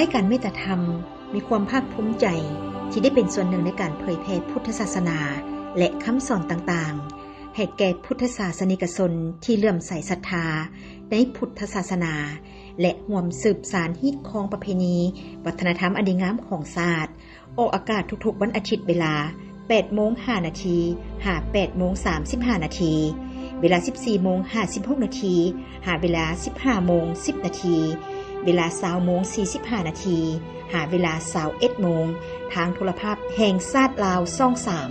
ດ້ການເມດຕາທຳ ມີຄວາມພາກພູມໃຈທີ່ໄດ້ເປັນສ່ວນໜຶ່ງໃນການເຜີຍແຜ່ພຸດທະສາສະໜາ ແລະ ຄຳສອນຕ່າງໆ ໃຫ້ແກ່ພຸດທະສາສະນິກະຊົນທີ່ເຫຼື້ອມໃສສັດທາໃນພຸດທະສາສະໜາ ແລະ ຮ່ວມສືບສານຮີດຄອງປະເພນີ ວັດທະນະທຳອັນດີງາມຂອງຊາດ. ອອກອາກາດທຸກໆວັນອາທິດເວລາແປດໂມງຫ້ານາທີ ຫາແປດໂມງສາມສິບຫ້ານາທີ, ເວລາສິບສີ່ໂມງຫ້າສິບຫົກນາທີ ຫາເວລາສິບຫ້າໂມງສິບນາທີ, ເວລາຊາວໂມງສີ່ສິບຫ້ານາທີ ຫາເວລາຊາວເອັດໂມງ ທາງໂທລະພາບແຫ່ງຊາດລາວ ຊ່ອງສາມ.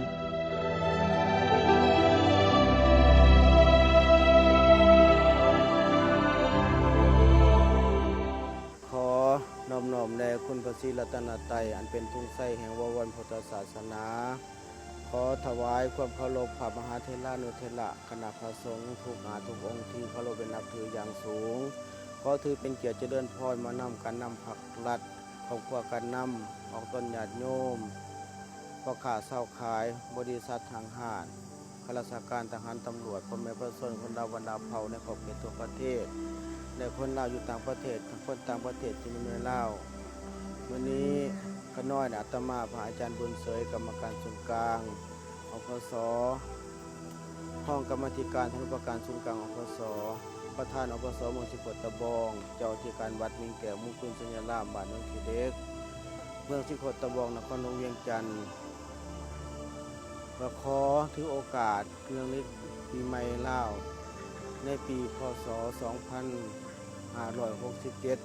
ຂໍນອບນ້ອມແດ່ຄຸນພະສີລັດຕະນະໄຕ ອັນເປັນທຸງໄຊແຫ່ງວາວອນພຸດທະສາສະໜາ. ຂໍຖວາຍຄວາມເຄົາລົບພະມະຫາເຖລານຸເຖລະ, ຄະນະພະສົງທຸກອາທຸກອົງທີ່ເຄົາລົບ ແລະ ນັບຖືຢ່າງສູງ. ຂໍຖືເປັນກຽດຈະເລີນພອນມານຳການນຳພັກລັດ, ຄອບຄົວການນຳ, ອອກຕົນຍາດໂຍມ, ພໍ່ຄ້າຊາວຂາຍ, ບໍລິສັດ, ຫ້າງຮ້ານ, ຂ້າລາຊະການ, ທະຫານ, ຕຳຫຼວດ, ພໍ່ແມ່ປະຊາຊົນຄົນລາວບັນດາເຜົ່າໃນຂອບເຂດທົ່ວປະເທດ ແລະ ຄົນລາວຢູ່ຕ່າງປະເທດ, ທັງຄົນຕ່າງປະເທດທີ່ມາຢູ່ໃນລາວ. ມື້ນີ້ຂ້ານ້ອຍ ແລະ ອາດຕະມາ ພະອາຈານບຸນເສີຍ ກຳມະການສູນກາງ ອພສ, ຮອງກຳມາທິການທະນຸປະການສູນກາງ ອພສ, ປະທານ ອພສ ເມືອງສີໂຄດຕະບອງ, ເຈົ້າອະທິການວັດມິງແກ້ວມຸງຄຸນໄຊຍາລາມ ບ້ານໜອງຂີ້ເຫຼັກ ເມືອງສີໂຄດຕະບອງ ນະຄອນຫຼວງວຽງຈັນ ກໍຂໍຖືໂອກາດເນື່ອງໃນປີໃໝ່ລາວ ໃນປີ ພ.ສ. ສອງພັນຫ້າຮ້ອຍຫົກສິບເຈັດ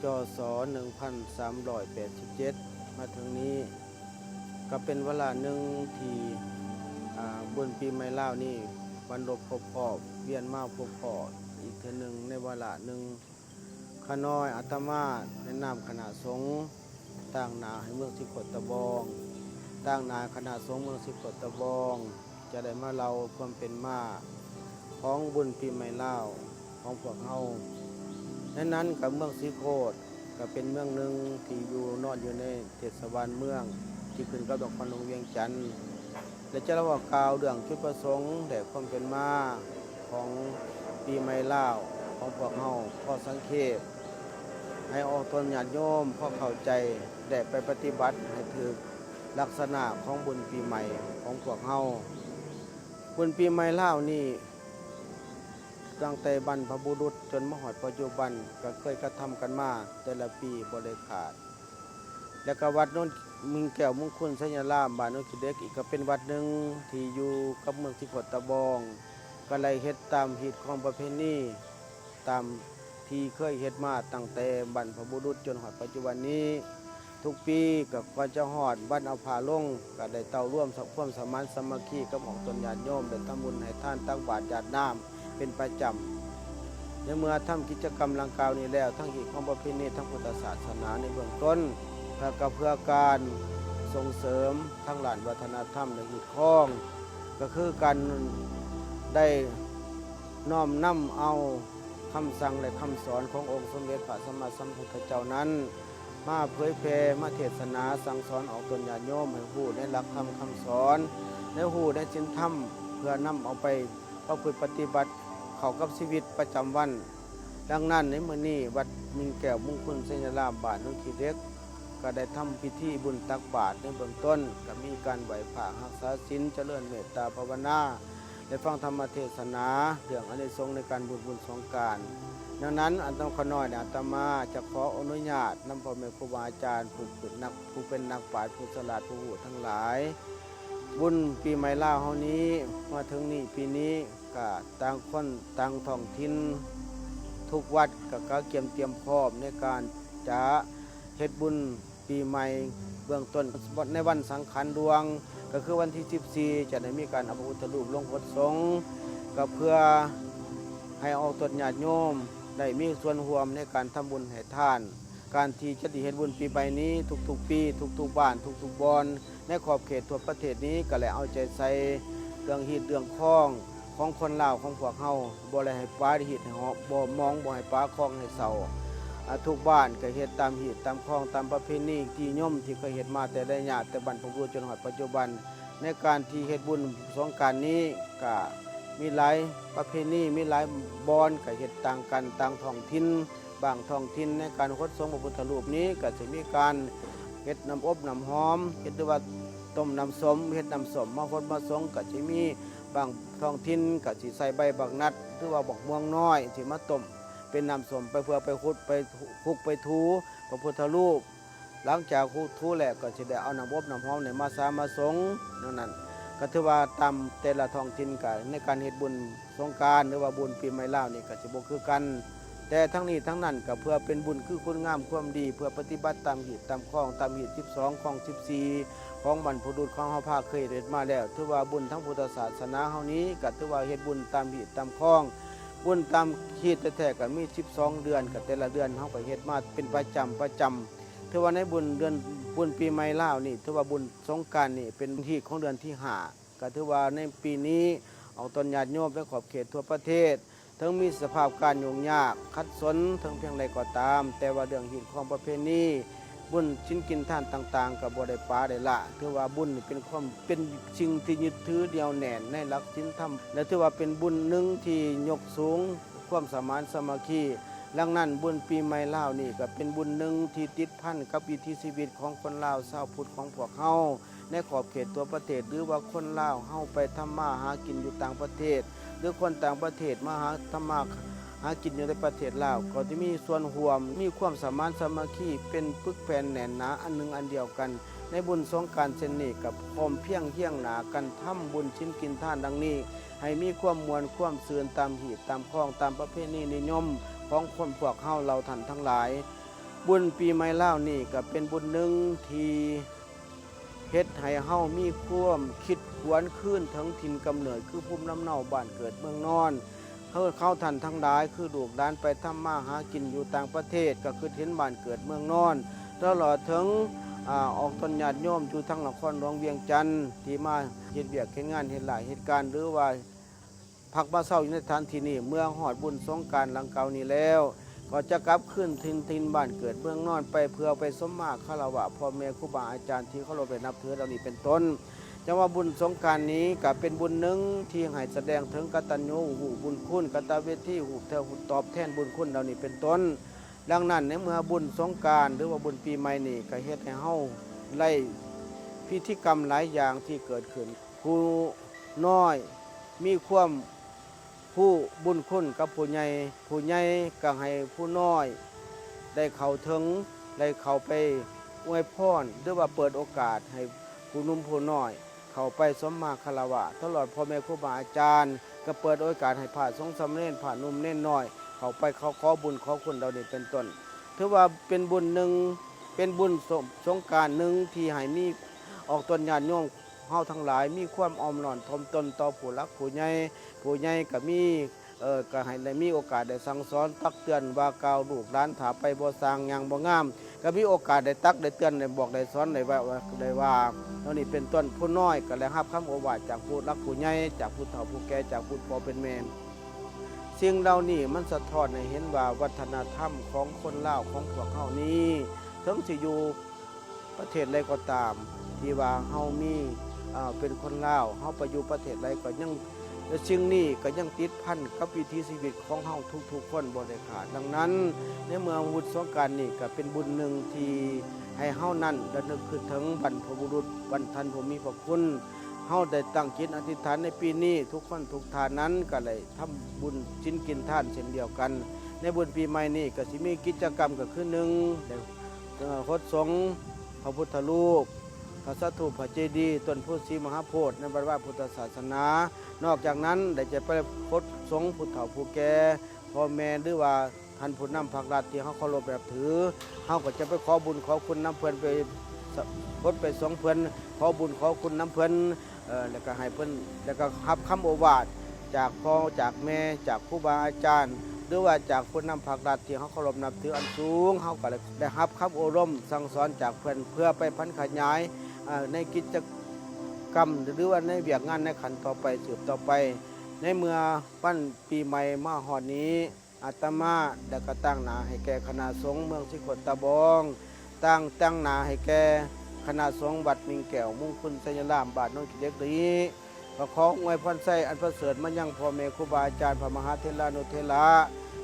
ຈ.ສ. ໜຶ່ງພັນສາມຮ້ອຍແປດສິບເຈັດ ມາເຖິງນີ້ ກໍເປັນວາລະໜຶ່ງທີ່ ອາ ບຸນປີໃໝ່ລາວນີ້ບັນລົບພົບພໍ້ ວຽນມາພົບພໍ້ອີກເທື່ອໜຶ່ງໃນວາລະໜຶ່ງ. ຂ້ານ້ອຍອາດຕະມາໃນນາມຄະນະສົງ ຕາງໜ້າໃຫ້ເມືອງສີໂຄດຕະບອງ, ຕາງໜ້າຄະນະສົງເມືອງສີໂຄດຕະບອງ ຈະໄດ້ມາເລົ່າຄວາມເປັນມາຂອງບຸນປີໃໝ່ລາວຂອງພວກເຮົາ. ໃນນັ້ນກໍເມືອງສີໂຄດ ກໍເປັນເມືອງໜຶ່ງທີ່ຢູ່ ນອນຢູ່ໃນເທດສະບານເມືອງ ທີ່ຂຶ້ນກັບນະຄອນຫຼວງວຽງຈັນ ແລະ ຈະເລົ່າກ່າວເລື່ອງຈຸດປະສົງ ແລະ ຄວາມເປັນມາຂອງປີໃໝ່ລາວຂອງພວກເຮົາ ພໍສັງເຂບ ໃຫ້ອອກຕົນຍາດໂຍມພໍເຂົ້າໃຈ ແລະ ໄປປະຕິບັດໃຫ້ຖືກລັກສະນະຂອງບຸນປີໃໝ່ຂອງພວກເຮົາ. ບຸນປີໃໝ່ລາວນີ້ ຕັ້ງແຕ່ບັນພະບຸລຸດຈົນມາຮອດປັດຈຸບັນ ກໍເຄີຍກະທຳກັນມາແຕ່ລະປີບໍ່ໄດ້ຂາດ. ແລະ ກະວັດໂນນມິງແກ້ວມຸງຄຸນໄຊຍາລາມ ບ້ານໜອງຂີ້ເຫຼັກ ອີກກະເປັນວັດໜຶ່ງທີ່ຢູ່ກັບເມືອງສີໂຄດຕະບອງ ກະໄດ້ເຮັດຕາມຮີດຄອງປະເພນີ ຕາມທີ່ເຄີຍເຮັດມາຕັ້ງແຕ່ບັນພະບຸລຸດຈົນຮອດປັດຈຸບັນນີ້. ທຸກປີກໍກ່ອນຈະຮອດວັນເອົາພະລົງ ກໍໄດ້ເຕົ້າລວມຄວາມສະໝານສາມັກຄີກັບອອກຕົນຍາດໂຍມ ໄດ້ທຳບຸນໃຫ້ທານຕັກບາດຢາດນ້ຳເປັນປະຈຳ. ໃນເມື່ອທຳກິດຈະກຳດັ່ງກ່າວນີ້ແລ້ວ ທັງຮີດຄອງປະເພນີ ທັງພຸດທະສາສະໜາໃນເບື້ອງຕົ້ນ ແລ້ວກໍເພື່ອການສົ່ງເສີມທາງດ້ານວັດທະນະທຳ ແລະ ຮີດຄອງ ກໍຄືການໄດ້ນ້ອມນຳເອົາຄຳສັ່ງ ແລະ ຄຳສອນຂອງອົງສົມເດັດພະສຳມາສຳພຸດທະເຈົ້ານັ້ນ ມາເຜີຍແຜ່ ມາເທດສະໜາສັ່ງສອນອອກຕົນຍາດໂຍມໃຫ້ຮູ້ໃນຫຼັກທຳຄຳສອນ ໃນຮູ້ໃນສິນທຳ ເພື່ອນຳເອົາໄປປະພຶດປະຕິບັດເຂົ້າກັບຊີວິດປະຈຳວັນ. ດັ່ງນັ້ນ ໃນມື້ນີ້ ວັດມິງແກ້ວມຸງຄຸນໄຊຍາລາມ ບ້ານໜອງຂີ້ເຫຼັກ ກໍໄດ້ທຳພິທີບຸນຕັກບາດໃນເບື້ອງຕົ້ນ ກໍມີການໄຫວ້ພະ ຮັກສາສິນ ຈະເລີນເມດຕາພາວະນາ ໄດ້ຟັງທຳມະເທດສະໜາເລື່ອງອານິສົງໃນການບຸນບຸນສົງການ. ດັ່ງນັ້ນ ອາດຕະມາ ຂ້ານ້ອຍ ແລະ ອາດຕະມາຈະຂໍອະນຸຍາດນຳພໍ່ແມ່ຄູບາອາຈານ ຜູ້ເປັນນັກ ຜູ້ເປັນນັກປາດ ຜູ້ສະຫຼາດ ຜູ້ຮູ້ທັງຫຼາຍ, ບຸນປີໃໝ່ລາວເຮົານີ້ ມາເຖິງນີ້ ປີນີ້ ກະຕ່າງຄົນຕ່າງທ້ອງຖິ່ນ ທຸກວັດກະກະກຽມຕຽມພ້ອມໃນການຈະເຮັດບຸນ ປີໃໝ່ເບື້ອງຕົ້ນ ໃນວັນສັງຂານຫຼວງ ກໍຄືວັນທີສິບສີ່ ຈະໄດ້ມີການເອົາພະພຸດທະຮູບລົງຫົດສົງ ກໍເພື່ອໃຫ້ອອກຕົນຍາດໂຍມໄດ້ມີສ່ວນຮ່ວມໃນການທຳບຸນໃຫ້ທານ. ການທີ່ຈະໄດ້ເຮັດບຸນປີໃໝ່ນີ້ ທຸກໆປີ ທຸກໆບ້ານ ທຸກໆບ່ອນ ໃນຂອບເຂດທົ່ວປະເທດນີ້ ກໍໄດ້ເອົາໃຈໃສ່ເລື່ອງຮີດເລື່ອງຄອງ ຂອງຄົນລາວຂອງພວກເຮົາ ບໍ່ໄດ້ໃຫ້ປາຮີດໃຫ້ເຫາະ ບໍ່ມອງ ບໍ່ໃຫ້ປາຄອງໃຫ້ເຊົາ. ອາ ທຸກບ້ານກໍເຮັດຕາມຮີດຕາມຄອງ ຕາມປະເພນີນິຍົມທີ່ເຄີຍເຮັດມາແຕ່ໄລຍະແຕ່ບັນພະບຸລຸດຈົນຮອດປັດຈຸບັນ. ໃນການທີ່ເຮັດບຸນສົງການນີ້ ກໍມີຫຼາຍປະເພນີ ມີຫຼາຍບ່ອນ ກໍເຮັດຕ່າງກັນ ຕ່າງທ້ອງຖິ່ນ ບາງທ້ອງຖິ່ນໃນການຫົດສົງພະພຸດທະຮູບນີ້ ກໍຈະມີການເຮັດນ້ຳອົບນ້ຳຫອມ ເຮັດ ຫຼືວ່າຕົ້ມນ້ຳສົ້ມ ເຮັດນ້ຳສົ້ມມາຫົດມາສົງ ກໍຈະມີ ບາງທ້ອງຖິ່ນກໍຊິໃສ່ໃບບັກນັດ ຫຼືວ່າບັກມ່ວງນ້ອຍ ທີ່ມາຕົ້ມເປັນນ້ຳສົ້ມ ໄປເພື່ອໄປຂຸດ ໄປຄຸກໄປຖູພະພຸດທະຮູບ. ຫຼັງຈາກຂຸດຖູແລ້ວ ກໍຊິໄດ້ເອົານ້ຳອົບນ້ຳຫອມນີ້ມາສາມາສົງ. ດັ່ງນັ້ນ ກໍຖືວ່າຕາມແຕ່ລະທ້ອງຖິ່ນ ກໍໃນການເຮັດບຸນສົງການ ຫຼືວ່າບຸນປີໃໝ່ລາວນີ້ ກໍຊິບໍ່ຄືກັນ. ແຕ່ທັງນີ້ທັງນັ້ນ ກໍເພື່ອເປັນບຸນຄືຄຸນງາມຄວາມດີ ເພື່ອປະຕິບັດຕາມຮີດຕາມຄອງ ຕາມຮີດສິບສອງ ຄອງສິບສີ່ ຂອງບັນພະບຸລຸດຂອງເຮົາພາເຄີຍເຮັດມາແລ້ວ. ຖືວ່າບຸນທາງພຸດທະສາສະໜາເຮົານີ້ ກໍຖືວ່າເຮັດບຸນຕາມຮີດຕາມຄອງ. ບຸນຕາມຮີດແທ້ໆ ກໍມີສິບສອງເດືອນ ກໍແຕ່ລະເດືອນເຮົາກໍເຮັດມາເປັນປະຈຳ ປະຈຳ. ຖືວ່າໃນບຸນເດືອນ ບຸນປີໃໝ່ລາວນີ້ ຖືວ່າບຸນສົງການນີ້ເປັນຮີດຂອງເດືອນທີຫ້າ. ກໍຖືວ່າໃນປີນີ້ ອອກຕົນຍາດໂຍມໃນຂອບເຂດທົ່ວປະເທດ ເຖິງມີສະພາບການຫຍຸ້ງຍາກຂັດສົນ ເຖິງພຽງໃດກໍຕາມ, ແຕ່ວ່າເລື່ອງຮີດຄອງປະເພນີ ບຸນສິນກິນທານຕ່າງໆ ກໍບໍ່ໄດ້ປະໄດ້ລະ. ຖືວ່າບຸນນີ້ເປັນຄວາມ ເປັນສິ່ງທີ່ຍຶດຖືໜຽວແໜ້ນໃນຫຼັກສິນທຳ ແລະ ຖືວ່າເປັນບຸນໜຶ່ງທີ່ຍົກສູງຄວາມສະໝານສາມັກຄີ. ດັ່ງນັ້ນ ບຸນປີໃໝ່ລາວນີ້ ກໍເປັນບຸນໜຶ່ງທີ່ຕິດພັນກັບວິຖີຊີວິດຂອງຄົນລາວຊາວພຸດຂອງພວກເຮົາ ໃນຂອບເຂດທົ່ວປະເທດ ຫຼືວ່າຄົນລາວເຮົາໄປທຳມາຫາກິນຢູ່ຕ່າງປະເທດ ຫຼືຄົນຕ່າງປະເທດມາຫາ ທຳມາຫາກິນຢູ່ໃນປະເທດລາວ ກໍຈະມີສ່ວນຮ່ວມ ມີຄວາມສະໝານສາມັກຄີ ເປັນປຶກແຜ່ນແໜ້ນໜາອັນໜຶ່ງອັນດຽວກັນ. ໃນບຸນສົງການເຊັ່ນນີ້ ກໍພ້ອມພຽງຮຽງໜ້າກັນທຳບຸນສິນກິນທານດັ່ງນີ້ ໃຫ້ມີຄວາມມ່ວນຄວາມຊື່ນຕາມຮີດຕາມຄອງ ຕາມປະເພນີນິຍົມຂອງຄົນພວກເຮົາເຫຼົ່າທ່ານທັງຫຼາຍ. ບຸນປີໃໝ່ລາວນີ້ ກໍເປັນບຸນໜຶ່ງທີ່ ເຮັດໃຫ້ເຮົາມີຄວາມຄິດຫວນຄືນເຖິງຖິ່ນກຳເນີດ ຄືພູມລຳເນົາບ້ານເກີດເມືອງນອນ. ເຮົາ ເຮົາທ່ານທັງຫຼາຍ ຄືລູກຫຼານໄປທຳມາຫາກິນຢູ່ຕ່າງປະເທດ ກໍຄິດເຫັນບ້ານເກີດເມືອງນອນ, ຕະຫຼອດເຖິງ ອາ ອອກຕົນຍາດໂຍມຢູ່ທາງນະຄອນຫຼວງວຽງຈັນ ທີ່ມາເຮັດວຽກເຮັດງານ ເຮັດລາຍເຮັດການ ຫຼືວ່າ ພັກມາເຊົາຢູ່ໃນສະຖານທີ່ນີ້ ເມື່ອຮອດບຸນສົງການຫຼັງກ່າວນີ້ແລ້ວ ກໍຈະກັບຄືນຖິ່ນ ຖິ່ນບ້ານເກີດເມືອງນອນໄປ ເພື່ອໄປສົມມາຄາລະວະພໍ່ແມ່ຄູບາອາຈານທີ່ເຄົາລົບແລະນັບຖືເຫຼົ່ານີ້ເປັນຕົ້ນ. ຈັ່ງວ່າບຸນສົງການນີ້ກໍເປັນບຸນໜຶ່ງທີ່ໃຫ້ສະແດງເຖິງກະຕັນຍູຮູ້ບຸນຄຸນ ກະຕະເວທີ ຮູ້ແທນ ຮູ້ຕອບແທນບຸນຄຸນເຫຼົ່ານີ້ເປັນຕົ້ນ. ດັ່ງນັ້ນ ໃນເມື່ອບຸນສົງການ ຫຼືວ່າບຸນປີໃໝ່ນີ້ ກໍເຮັດໃຫ້ເຮົາໄດ້ພິທີກຳຫຼາຍຢ່າງທີ່ເກີດຂຶ້ນ. ຜູ້ນ້ອຍມີຄວາມຮູ້ບຸນຄຸນກັບຜູ້ໃຫຍ່, ຜູ້ໃຫຍ່ກໍໃຫ້ຜູ້ນ້ອຍໄດ້ເຂົ້າເຖິງ, ໄດ້ເຂົ້າໄປອວຍພອນ ຫຼືວ່າເປີດໂອກາດໃຫ້ຜູ້ໜຸ່ມຜູ້ນ້ອຍເຂົ້າໄປສົມມາຄາລະວະ, ຕະຫຼອດພໍ່ແມ່ຄູບາອາຈານ ກໍເປີດໂອກາດໃຫ້ພະສົງສາມະເນນ, ພະໜຸ່ມເນນນ້ອຍ ເຂົ້າໄປເຂົ້າຂໍບຸນຂໍຄຸນເຫຼົ່ານີ້ເປັນຕົ້ນ. ຖືວ່າເປັນບຸນໜຶ່ງ ເປັນບຸນສົງ ສົງການໜຶ່ງທີ່ໃຫ້ມີອອກຕົນຍາດໂຍມ ເຮົາທັງຫຼາຍມີຄວາມອ່ອນນ້ອມຖ່ອມຕົນຕໍ່ຜູ້ຫຼັກຜູ້ໃຫຍ່, ຜູ້ໃຫຍ່ກໍມີ ເອີ ກໍໃຫ້ໄດ້ມີໂອກາດໄດ້ສັ່ງສອນຕັກເຕືອນວ່າກ່າວລູກຫຼານ ຖ້າໄປບໍ່ຊ່າງຍ່າງບໍ່ງາມ ກໍມີໂອກາດໄດ້ຕັກໄດ້ເຕືອນ ໄດ້ບອກໄດ້ສອນ ໄດ້ວ່າ ໄດ້ວ່າ ເຫຼົ່ານີ້ເປັນຕົ້ນ. ຜູ້ນ້ອຍກໍໄດ້ຮັບຄຳໂອວາດຈາກຜູ້ຫຼັກຜູ້ໃຫຍ່, ຈາກຜູ້ເຖົ້າຜູ້ແກ່, ຈາກຜູ້ພໍ່ເປັນແມ່. ສິ່ງເຫຼົ່ານີ້ມັນສະທ້ອນໃຫ້ເຫັນວ່າວັດທະນະທຳຂອງຄົນລາວຂອງພວກເຮົານີ້ ເຖິງຊິຢູ່ ປະເທດໃດກໍຕາມ ທີ່ວ່າເຮົາມີ ເອີ ເປັນຄົນລາວ ເຮົາໄປຢູ່ປະເທດໃດກໍຍັງ ແລະ ສິ່ງນີ້ກໍຍັງຕິດພັນກັບວິຖີຊີວິດຂອງເຮົາທຸກໆຄົນບໍ່ໄດ້ຂາດ. ດັ່ງນັ້ນ ໃນເມື່ອບຸນສົງການນີ້ກໍເປັນບຸນໜຶ່ງທີ່ໃຫ້ເຮົານັ້ນລະນຶກຄິດເຖິງບັນພະບຸລຸດ ບັນ ທ່ານຜູ້ມີພະຄຸນ. ເຮົາໄດ້ຕັ້ງຈິດອະທິຖານໃນປີນີ້ ທຸກຄົນທຸກທ່ານນັ້ນກໍໄດ້ທຳບຸນສິນກິນທານເຊັ່ນດຽວກັນ. ໃນບຸນປີໃໝ່ນີ້ກໍຊິມີກິດຈະກຳ ກໍຄື ໜຶ່ງ ໄດ້ ເອີ ຫົດສົງພະພຸດທະຮູບ, ພະສາທຸ, ພະເຈດີ, ຕົ້ນໂພສີມະຫາໂພດ ໃນວັດວາພຸດທະສາສະໜາ. ນອກຈາກນັ້ນ ໄດ້ຈະໄປຫົດສົງຜູ້ເຖົ້າຜູ້ແກ່, ພໍ່ແມ່ ຫຼືວ່າທ່ານຜູ້ນຳພາກລັດທີ່ເຮົາເຄົາລົບນັບຖື, ເຮົາກໍຈະໄປຂໍບຸນຂໍຄຸນນຳເພິ່ນ, ໄປຫົດໄປສົງເພິ່ນ, ຂໍບຸນຂໍຄຸນນຳເພິ່ນ. ເອີ ແລ້ວກໍໃຫ້ເພິ່ນ ແລ້ວກໍຮັບຄຳໂອວາດຈາກພໍ່ຈາກແມ່ ຈາກຄູບາອາຈານ ຫຼືວ່າຈາກຜູ້ນຳພາກລັດທີ່ເຮົາເຄົາລົບນັບຖືອັນສູງ, ເຮົາກໍໄດ້ ໄດ້ຮັບຄຳໂອ້ລົມສັ່ງສອນຈາກເພິ່ນ ເພື່ອໄປຜັນຂະຫຍາຍ ເອີ ໃນກິດຈະກຳ ຫຼືວ່າໃນວຽກງານໃນຂັ້ນຕໍ່ໄປ ສືບຕໍ່ໄປ. ໃນເມື່ອວັນປີໃໝ່ມາຮອດນີ້ ອາດຕະມາໄດ້ກະຕາງໜ້າໃຫ້ແກ່ຄະນະສົງເມືອງສີໂຄດຕະບອງ, ຕາງ ຕາງໜ້າໃຫ້ແກ່ຄະນະສົງວັດມິ່ງແກ້ວມຸງຄຸນໄຊຍະລາມ ບ້ານໂນນຂີ້ເຫຼັກນີ້ ກໍຂໍອວຍພອນໄຊອັນປະເສີດມາຍັງພໍ່ແມ່ຄູບາອາຈານ ພະມະຫາເຖລານຸເຖລະ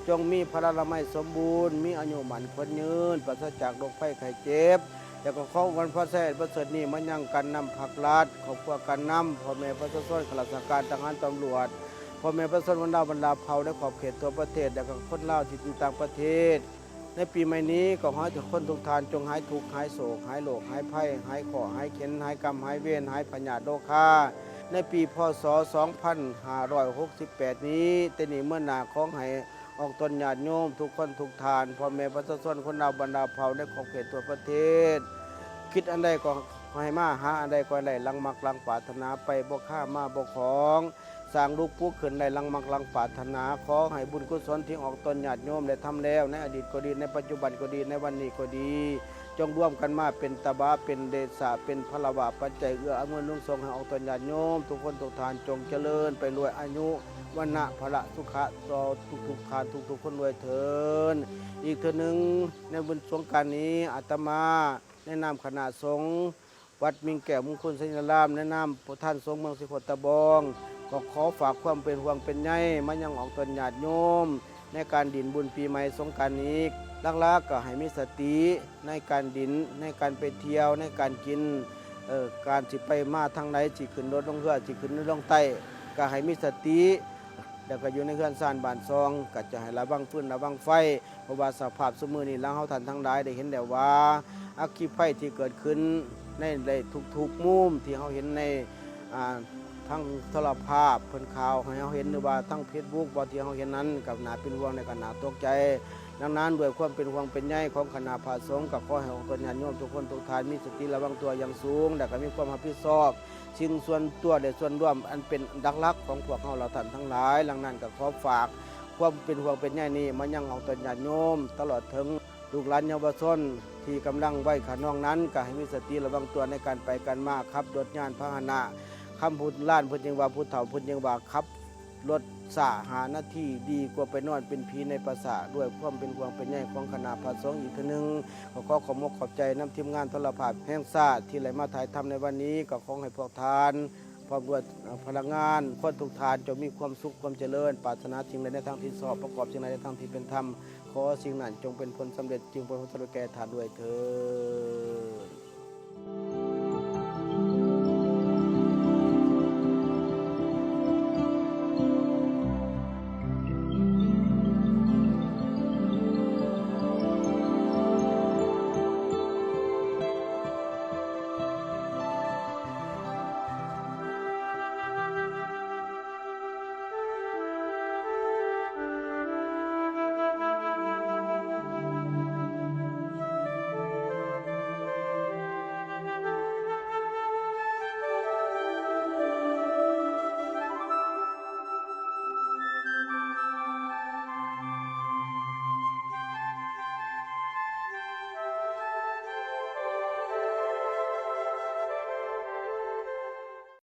ຈົ່ງມີພະລານາໄມສົມບູນ, ມີອາຍຸໝັ້ນຂວັນຍືນ, ປາສະຈາກໂລກໄພໄຂ້ເຈັບ. ແລ້ວກໍຂໍອວຍພອນໄຊອັນປະເສີດນີ້ມາຍັງການນຳພາກລັດ, ຄອບຄົວການນຳ, ພໍ່ແມ່ປະຊາຊົນ, ຂ້າລາຊະການ, ທະຫານ, ຕຳຫຼວດ, ພໍ່ແມ່ປະຊາຊົນບັນດາ ບັນດາເຜົ່າໃນຂອບເຂດທົ່ວປະເທດ ແລະ ກໍຄົນລາວທີ່ຢູ່ຕ່າງປະເທດ. ໃນປີໃໝ່ນີ້ກໍຂໍໃຫ້ທຸກຄົນທຸກທ່ານຈົ່ງຫາຍທຸກ, ຫາຍໂສກ, ຫາຍໂລກ, ຫາຍໄພ, ຫາຍເຄາະ, ຫາຍເຂັນ, ຫາຍກຳ, ຫາຍເວນ, ຫາຍພະຍາດໂລຄາ. ໃນປີ ພ.ສ. ສອງພັນຫ້າຮ້ອຍຫົກສິບແປດນີ້, ແຕ່ນີ້ເມືອໜ້າຂໍໃຫ້ອອກຕົນຍາດໂຍມທຸກຄົນທຸກທ່ານ, ພໍ່ແມ່ປະຊາຊົນຄົນລາວບັນດາເຜົ່າໃນຂອບເຂດທົ່ວປະເທດ, ຄິດອັນໃດກໍໃຫ້ມາ, ຫາອັນໃດກໍໃຫ້ໄດ້ ດັ່ງມັກດັ່ງປາດຖະໜາ, ໄປບໍ່ຄາມາບໍ່ຂອງ. ສ້າງລຸກປຸກຂຶ້ນໄດ້ ດັ່ງມັກດັ່ງປາດຖະໜາ. ຂໍໃຫ້ບຸນກຸສົນທີ່ອອກຕົນຍາດໂຍມໄດ້ທຳແລ້ວ ໃນອະດີດກໍດີ, ໃນປັດຈຸບັນກໍດີ, ໃນວັນນີ້ກໍດີ, ຈົ່ງລວມກັນມາເປັນຕະບະ, ເປັນເດຊະ, ເປັນພະລະວະປັດໄຈ ເອື້ອອຳນວຍໜູນສົ່ງໃຫ້ອອກຕົນຍາດໂຍມທຸກຄົນທຸກທ່ານ ຈົ່ງຈະເລີນໄປດ້ວຍອາຍຸ ວັນນະ ພະລະ ສຸຂະ ຕໍ່ທຸກໆທ່ານທຸກໆຄົນດ້ວຍເທີ້ນ. ອີກເທື່ອໜຶ່ງ ໃນບຸນສົງການນີ້ ອາດຕະມາ ໃນນາມຄະນະສົງ ວັດມິງແກ້ວມຸງຄຸນໄຊຍາລາມ ໃນນາມປະທານສົງເມືອງສີໂຄດຕະບອງ ກໍຂໍຝາກຄວາມເປັນຫ່ວງເປັນໃຍມາຍັງອອກຕົນຍາດໂຍມ ໃນການດິ້ນບຸນປີໃໝ່ສົງການນີ້ ຫຼັກໆກໍໃຫ້ມີສະຕິໃນການດິ້ນ ໃນການໄປທ່ຽວ ໃນການກິນ ເອີ ການຊິໄປມາທາງໃດ ຊິຂຶ້ນລົດລົງເຮືອ ຊິຂຶ້ນເຮືອລົງໃຕ້ ກໍໃຫ້ມີສະຕິ ແລ້ວກໍຢູ່ໃນເຮືອນຊານບ້ານຊ່ອງ ກໍຈະໃຫ້ລະວັງຟືນລະວັງໄຟ. ເພາະວ່າສະພາບຊຸມມື້ນີ້ລະເຮົາທ່ານທັງຫຼາຍໄດ້ເຫັນແລ້ວວ່າ ອັກຄີໄຟທີ່ເກີດຂຶ້ນໃນ ໃນທຸກໆມຸມທີ່ເຮົາເຫັນໃນ ອ່າ ທາງໂທລະພາບເພິ່ນຂ່າວໃຫ້ເຮົາເຫັນ ຫຼືວ່າທາງເຟສບຸກບໍ່ ທີ່ເຮົາເຫັນນັ້ນ ກໍໜ້າເປັນຫ່ວງ ແລະ ກໍໜ້າຕົກໃຈ. ດັ່ງນັ້ນ ດ້ວຍຄວາມເປັນຫ່ວງເປັນໃຍຂອງຄະນະພະສົງ ກໍຂໍໃຫ້ອອກຕົນຍາດໂຍມທຸກຄົນທຸກທ່ານ ມີສະຕິລະວັງຕົວຢ່າງສູງ ແລະ ກໍມີຄວາມຮັບຜິດຊອບ ສິ່ງສ່ວນຕົວ ແລະ ສ່ວນລວມ ອັນເປັນຫຼັກໆຂອງພວກເຮົາລະທ່ານທັງຫຼາຍ. ດັ່ງນັ້ນກໍຂໍຝາກຄວາມເປັນຫ່ວງເປັນໃຍນີ້ມາຍັງອອກຕົນຍາດໂຍມ ຕະຫຼອດເຖິງລູກຫຼານເຍົາວະຊົນທີ່ກຳລັງໄວຂະນອງນັ້ນ ກໍໃຫ້ມີສະຕິລະວັງຕົວໃນການໄປການມາ ຂັບລົດຍານພາຫະນະ. ຄຳໂບລານເພິ່ນຍັງວ່າ ຜູ້ເຖົ້າເພິ່ນຍັງວ່າ ຂັບລົດຊ້າຫ້ານາທີ ດີກວ່າໄປນອນເປັນຜີໃນປ່າຊ້າ. ດ້ວຍຄວາມເປັນຫ່ວງເປັນໃຍຂອງຄະນະພະສົງອີກເທື່ອໜຶ່ງ ກໍຂໍຂອບອົກຂອບໃຈນຳທີມງານໂທລະພາບແຫ່ງຊາດທີ່ໄດ້ມາຖ່າຍທຳໃນວັນນີ້. ກໍຂໍໃຫ້ພວກທ່ານ ພ້ອມດ້ວຍພະນັກງານ ຄົນທຸກທ່ານ ຈົ່ງມີຄວາມສຸກຄວາມຈະເລີນ, ປາດຖະໜາສິ່ງໃດໃນທາງທີ່ຊອບ, ປະກອບສິ່ງໃດໃນທາງທີ່ເປັນທຳ, ຂໍສິ່ງນັ້ນຈົ່ງເປັນຜົນສຳເລັດ, ຈຶ່ງເປັນຜົນສຳເລັດແກ່ທ່ານດ້ວຍເທີ້ນ.